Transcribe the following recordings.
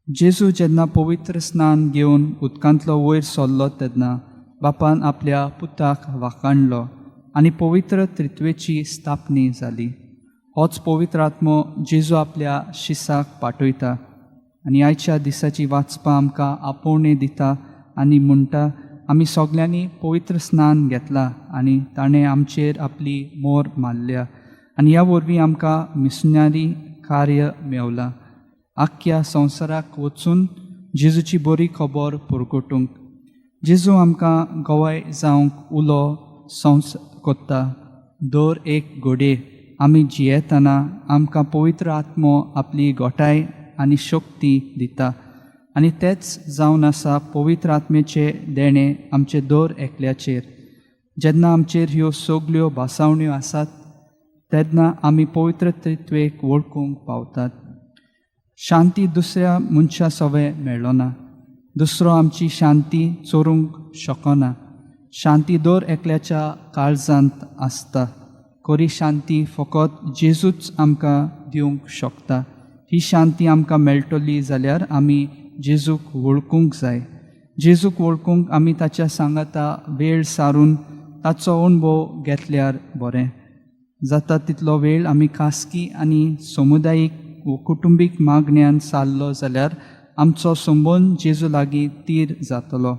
जेजू जेन्ना पवित्र स्नान घेवन उदकांतलो वयर सरलो तेन्ना बापान आपल्या पुताक वाखाणलो आनी पवित्र त्रित्वेची स्थापनी जाली. होच पवित्र आत्मो जेजू आपल्या शिसाक पाठयता आनी आयच्या दिसाची वाचपां आमकां आपोवणें दिता आनी म्हणटा, आमी सगल्यांनी पवित्र स्नान घेतलां आनी ताणें आमचेर आपली मोर मारल्या आनी ह्या वरवीं आमकां मिसनारी कार्य मेवलां आख्ख्या संवसाराक वचून जेजूची बरी खबर पुरगोटूंक. जेजू आमकां गवाय जावंक उलो संस कोत्ता. दर एक घडये आमी जियेतना आमकां पवित्र आत्मो आपली गोठाय आनी शक्ती दिता आनी तेच जावन आसा पवित्र आत्म्याचें देणें आमचे दर एकल्याचेर. जेन्ना आमचेर ह्यो सगल्यो भासावण्यो आसात तेन्ना आमी पवित्र त्रित्वेक वळखूंक पावतात. शांती दुसऱ्या मनशा सवें मेळना, दुसरो आमची शांती चोरूंक शकना. शांती दर एकल्याच्या काळजांत आसता. खरी शांती फकत जेजूच आमकां दिवंक शकता. ही शांती आमकां मेळटली जाल्यार आमी जेजूक वळखूंक जाय. जेजूक वळखूंक आमी ताच्या सांगाता वेळ सारून ताचो अणभव घेतल्यार बरें जाता. तितलो वेळ आमी खासगी आनी समुदायीक वो कुटुंबीक मागण्यान सारलो जाल्यार आमचो संबंद जेजू लागीं तीर जातलो.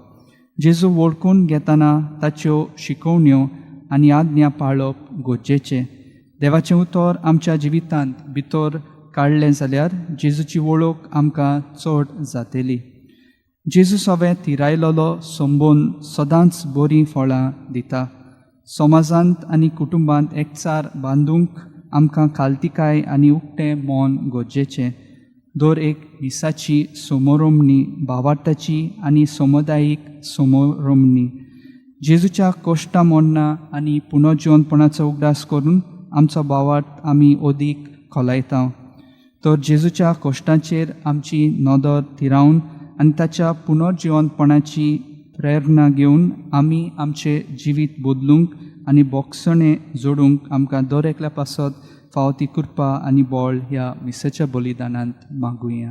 जेजू वळखून घेतना ताच्यो शिकोवण्यो आनी आज्ञा पाळप गरजेचें. देवाचें उतर आमच्या जिवितांत भितर काडलें जाल्यार जेजूची वळख आमकां चड जातली. जेजू सवें थिरायलेलो संबंद सदांच बरीं फळां दिता. समाजांत आनी कुटुंबांत एकचार बांदूंक आमकां खालतिकाय आनी उक्तें मन गरजेचें. दर एक मिसाची समोरमणी भावार्थाची आनी समुदायीक समोरमणी. जेजूच्या कोश्टा मोडणा आनी पुनर्जिवनपणाचो उगडास करून आमचो भावार्थ आमी अदीक खोलायता. तर जेजूच्या कोश्टांचेर आमची नदर थिरावन आनी ताच्या पुनर्जिवनपणाची प्रेरणा घेवन आमी आमचें जिवीत बदलूंक आनी बोगसणें जोडूंक आमकां दर एकल्या पासत फावो ती कृपा आनी बळ ह्या मिसाच्या बलिदानांत मागुया.